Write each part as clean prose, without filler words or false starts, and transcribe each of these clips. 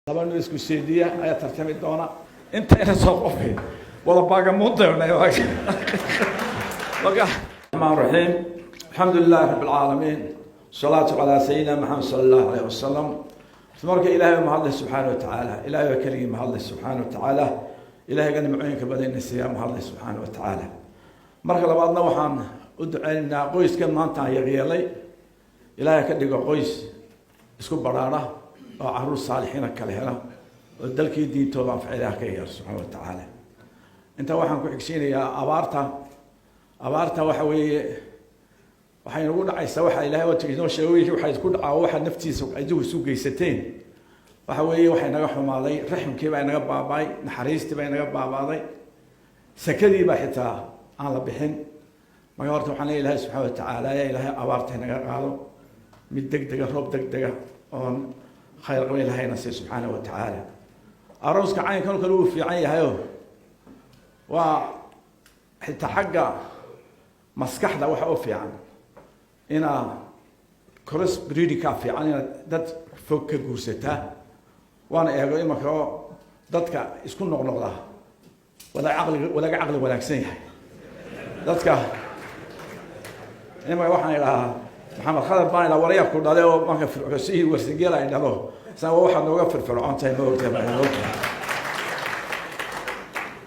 Laba nin isku seediya ayaa tartami doona. Intayna soo qofay wada baagamuundayna. الرحمن الرحيم، الحمد لله رب العالمين، الصلاة على سيدنا محمد صلى الله عليه وسلم. Marka Ilaahay mahadleh subxaana watacaala. Ilahay waa keligii mahadleh subxaana watacaala. Ilahayga nimcooyinka badanna siiyaa mahadleh subxaana watacaala. Marka labaadna waxaan u duceynaynaa qoyskan maanta aan yaqiyeelay. Ilaahay ka dhigo qoys isku baraara oo caruur saalixiina kala hela oo dalkii diintooda anfaca, Ilaah ka yeelo subxaana watacaala. Intaa waxaan ku xigsiinayaa abaarta. Abaarta waxa weeye waxay nagu dhacaysaa waxa Ilahay wata inoo sheegay. Waxay ku dhacaa waxa naftiisa adigu isu geysateen. Waxa weeye waxay naga xumaaday, raximkii baa inaga baaba'ay, naxariistii baa inaga baaba'day, sakadii baa xitaa aan la bixin. Marka horta waxaan leeyahay, Ilahay subxaana watacaala ya Ilaahay abaarta inaga qaado, mid deg dega, roob deg dega oon khayr qaba Ilahayna siiyo subxaana watacaala. Arooska caynkan oo kale wuu fiican yahayo, waa xitaa xagga maskaxda waxa u fiican inaa cross breedingka fiican, inaad dad fog ka guursataa. Waana eego imanka oo dadka isku noqnoqda wada caqli, wadaga caqli wanaagsan yahay. Dadka imanka waxaan idhahaa Maxamed Khadar baan idhaha, waryaa ku dhale oo marka fircosihii Warsangeel ay dhalo san waxaad nooga firfircoon tahay. Ma ogtahay?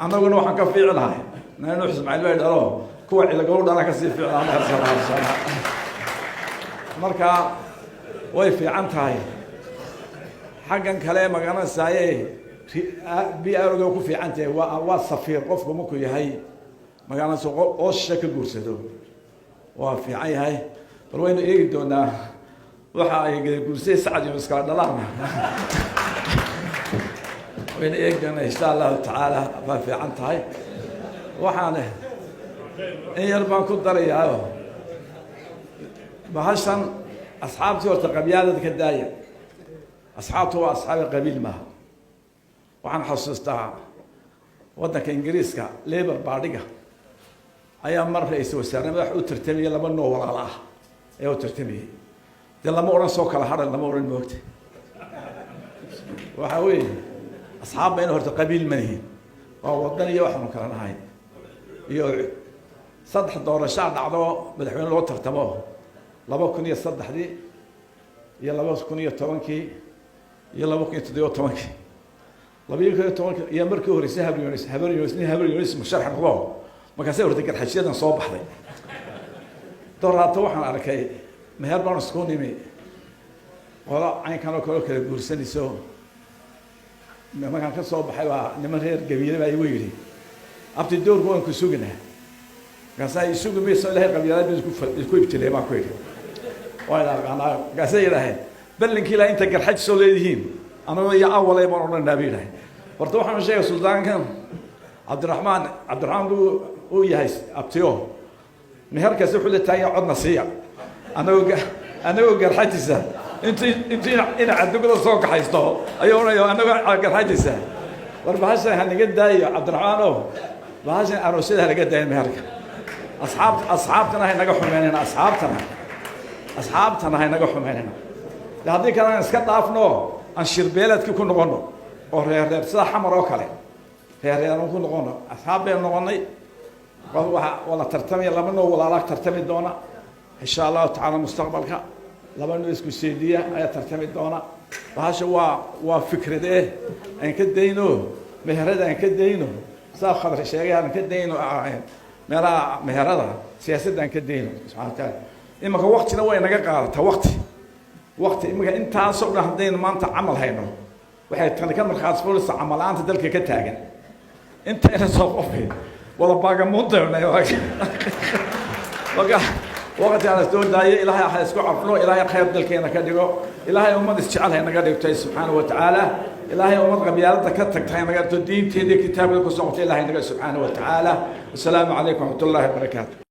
Annaguna waxaan ka fiicnahay Nuux Ismaaciil bay dhalo, kuwa ciidagalo dhala kasii fiicnaa. Marka way fiican tahay. Xaggan kale magaranaysaye b rga ku fiican tahay. Waa safiir qofku markuu yahay, magaranaysa, oosha ka guursado waa fiican yahay. Bal waynu eegi doonaa waxa ay guursay Sacad iyo iskala dhalaan. Waynu eegi doonaa insha Allahu tacaala. Waa fiican tahay. Waxaan in yar baan ku darayaayo bahashan asxaabtii horta qabyaalada ka daaya. Asxaabtu waa asxaabi, qabiil maaha. Waxaan xasuustaa waddanka Ingiriiska Labour Partyga ayaa mar ra-iisul wasaare madax u tartamayay, laba noo walaal ah ayaa u tartamayay. Dee lama odhan soo kala hadhan, lama odhan, moogta. Waxa weeye asxaab bayna horta qabiil ma lihin, waa wadan iyo waxaanu kala nahay. Iyo saddex doorashaa dhacdo madaxweyne loo tartamo, 2003-dii iyo 2010-kii iyo 2017-kii. 2010-kii iyo markii horreysay Habar Yonis, Habar Yonis, nin Habar Yonis musharax noqdo, markaasay hortay Garxashiyadan soo baxday. Doraato waxaan arkay meher baan isku nimi, qolo caynkan oo kale oo kala guursanayso. Markaan ka soo baxay baa niman reer Gabiile baa igu yidhi, "Abti, doorku waan ku suginaa." Markaasaa isugi mayso, Ilahay qabyaalad isku ibtilay baan ku yidhi, waa ila aqaanaa. Markaasay yidhaaheen, "Ballinkii ilaa inta Garxaj soo leedihiin, anagoo iyo awalay baan odhanaa," bay yidhaaheen. Horta waxaan sheegay suldaankan Cabdiraxmaan, Cabdiraxmaan buu uu yahay abtiyo. Meherkaasi wuxuu la taagaya codna siiya, anagoo Garxajisa. Intu ina cadugada soo kaxaysto ayuu odhanaya, anagoo Garxajisa. War bahashan ha naga daayo Cabdiraxmaan o, bahashan aroosyada ha naga daayo, meherka. Asxaabtana hay naga xumeynayna, asxaabtana hay naga xumeynayna. De haddii kale aan iska dhaafno, aan shirbeeleedkii ku noqono oo reer reer sida Xamar oo kale, reer reer aan ku noqono. Asxaab baynu noqonay. Waa wala tartamaya, laba noo walaala tartami doona insha Allahu tacaala. Mustaqbalka laba noo isku seediya ayaa tartami doona. Bahasha waa fikrad eh, aan ka dayno meherada, aan ka dayno saa Khadar sheegay, aan ka dayno meelaha meherada, siyaasadda aan ka dayno subxana wataala. Imanka waktina way naga qaadataa, wakti imanka intaasoo dhan haddaynu maanta camal hayno, waxay tani ka markhaati furaysaa camal la-aanta dalka ka taagan. Intayna soo qofay wada baagamuundayna. Marka waqti aan soo daayo, Ilaahay ha isku cafno, Ilaahay khayr dalkeena ka dhigo, Ilaahay ummad isjecel ha naga dhigtay subxaana wa tacaala. Ilaahay ummad qabyaalada ka tagta ha naga dhigto, diinteeda iyo kitaabkeeda ku socoto Ilahay naga subxaana wa tacaala. Wasalaamu calaykum waraxmat ullahi wabarakaatu.